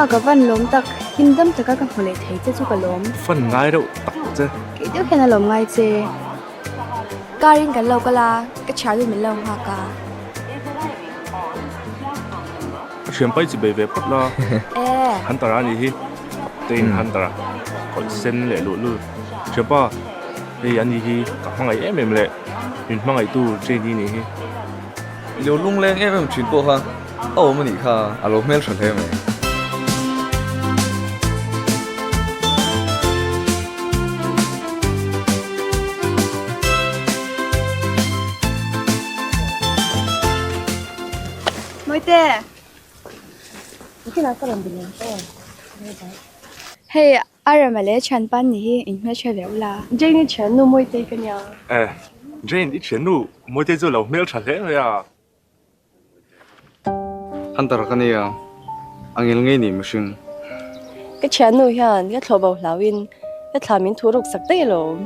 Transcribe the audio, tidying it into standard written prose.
Thianpa ka van lawm tak, him dam taka ka hmu leh thei che chu ka lawm. Fan ngai reuh tak che. Kei deuh hian a lawm ngai che. Car in kan lo kal a, ka thiannu min lo nghak a. Ka thian pai chi bei ve phawt la. E. Hunter a nih hi, Captain Hunter a, kawlh sen leh luh lul. Thianpa, hei a nih hi ka hmangaih em em leh min hmangaihtu Jane-i nih hi. I lo lungleng em em thin pawh kha a awm a nih kha a lo hmel tha hle mai. Mawite! Hei A rem a leh thian pan nih hi in hmeltha ve ula. Jane i thiannu Mawitei ka nia. Eh, Jane i thiannu Mawitei chu lo hmeltha hle mai a. Hunter ka nia, a ngil ngei ni mihring. Ka thiannu hian ka thlawh bo hlauhin ka thla min thu ruk sak daih alawm.